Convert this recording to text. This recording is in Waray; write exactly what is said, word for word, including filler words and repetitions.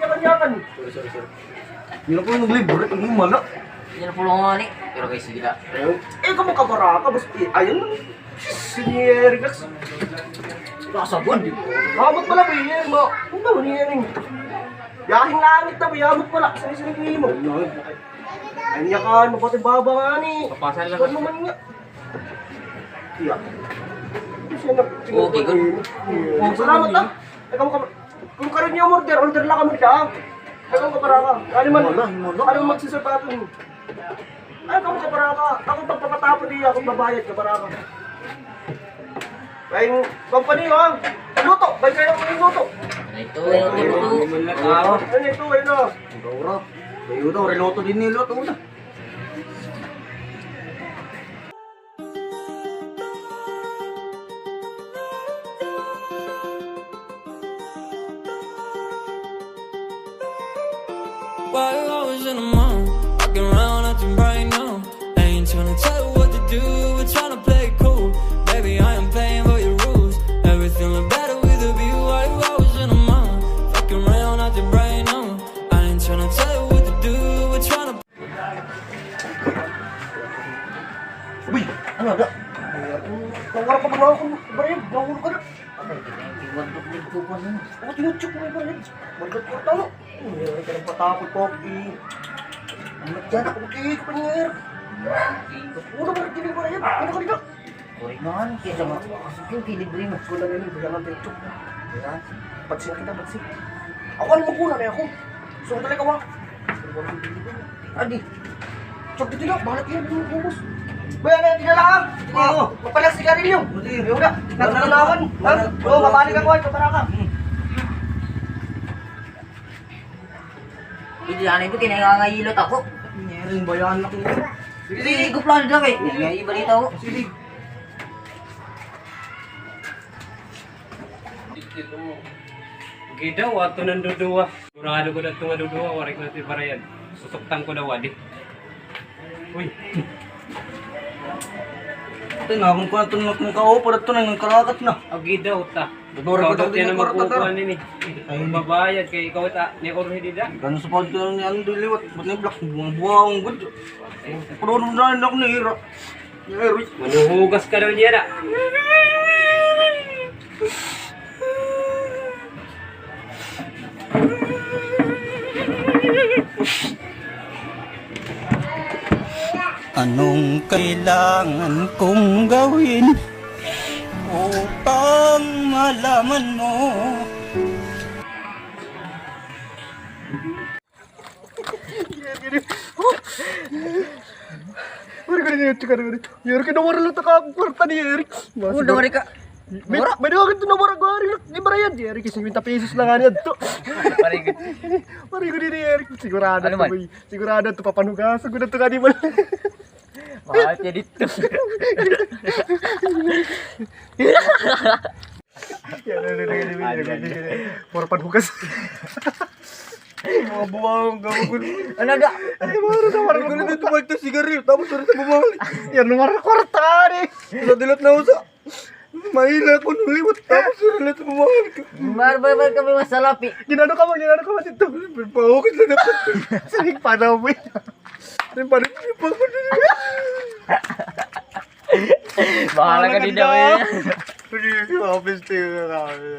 Yakan, yakan. Sorry, sorry, sorry. Yun ako yung libre, yung mala. Yan ang pulong nga ni. Pero kay sige na. Eh, kamo kabaraka, bas, eh, ayun. Sis, sinyerik. Nasa buwan, di ko. Hamot pala, Pierre, mo. Ano ba, Pierre? Yahing langit na, Pierre, hamot pala. Sini-sini ko mo. Anya ka, mapatibaba nga ni. Papasal na. Ano man nga? Iya. Siya na, Okay, good. Oh, salamat, ah. Ay, kamo ka, kung karon niyo order, order lang kami dyan. Ay, kamo kabaraka. Ano man, Wala, wala. Ano man magsisapato niyo? Ay, kamo kabaraka. Ako pagpapatapon niya, ako babayad, kabaraka. Ay, company, ha? Luto, bay kayo ng luto. Ito, ito, ito. Ano ito, ayun na. Ito, ito, reloto din niluto na. Why you always in the mood? Fucking around, acting right now. I ain't tryna tell you what to do, we're tryna play it cool. Baby, I am playing by your rules. Everything look better with a view. Why you always in the mood? Fucking around, acting right now. I ain't tryna tell you what to do, we're tryna Uy! Ano, da? Ay, ako, nawara ka ba na ako, Brian? Nawara ka na. Ano, di na yung wadlok dito ko, ano? Ako, tinutsok mo, Brian. Wadlok ko, talo. Ay, ay, ka nagpatakot ko, eh. Ano, tiyan? Ako, kaya ka pa niya, eh. Ano ba, di ba, Brian? Ano ka dito? Sorry naman, kaya sa mga kasugin, kilibre mo. Wala na yun, wala na yun. Wala. Pagsin kita, pagsin. Ako, ano mo kuna na ako? Gusto ko talaga, wa. Adi. Chok, dito na, bahala kayo, yung, yung boss. Ba, ano, dito na lang, ha? Oo. Mapalag sigarilyo. Hindi. Yung na, natutulawan. Ha? Oo, mabalik ako, ay, paparaka. Hmm. Hindi, ano ito, kinangangayilot ako. Meron ba yan? Sige, sige, ikaw plano daw eh. May ibalita ako. Sige. Gida, wato ng duduwa. Sigurado ko na ito nga duduwa, warik na ito ibarayan. Susuktan ko daw, adi. Uy. Ito, nakon ko na ito, nakon ka, oh, para ito na, yung kalakat na. Agi daw, ta. Dudura ko daw din yung kwarta, ta. Ay, babayad kay ikaw, ta, ni Jorge, di da? Gano'n sa pagod ko ni ano, di liwat. Ba't ni Black? Buwang-buwang, good. Pero nung dahil ako ni Ira. Ni Eric. Manuhugas ka daw niya, da. Anong kailangan kong gawin upang malaman mo? Mari ko ni Eric, mari ko ni. Eric, nawara la it akon kwarta ni Eric. Oh, nawara ka. May, may duha ka ito nawara, gari. Di ba yan? Di, Eric, singkwenta pesos la ngani adto. Mari ko ni Eric. Sigurado ito, boy. Sigurado ito, papanhugasan ko na ito ngani, man. Mahal siya dito. Yan, ano, ano, ano, ano, ano, ano. Puro panhugas. Mga buwang, gago. Ano da? Ay, mara na, mara na. Ito, ito, ito, sigarilyo. Tapos, ito, bumalik. Yan, mara kwarta, eh. Sa dilat na usa. Mahila ko nung liwat. Tapos, ito, bumalik. Mara, mara, mara kami masalapi. Ginano ka mo, ginano ka mo dito. Pahukit na dapat. Sige, paano mo yun? Ano yung paano? Bahala ka din daw, eh. Pwede yung office tayo na kami.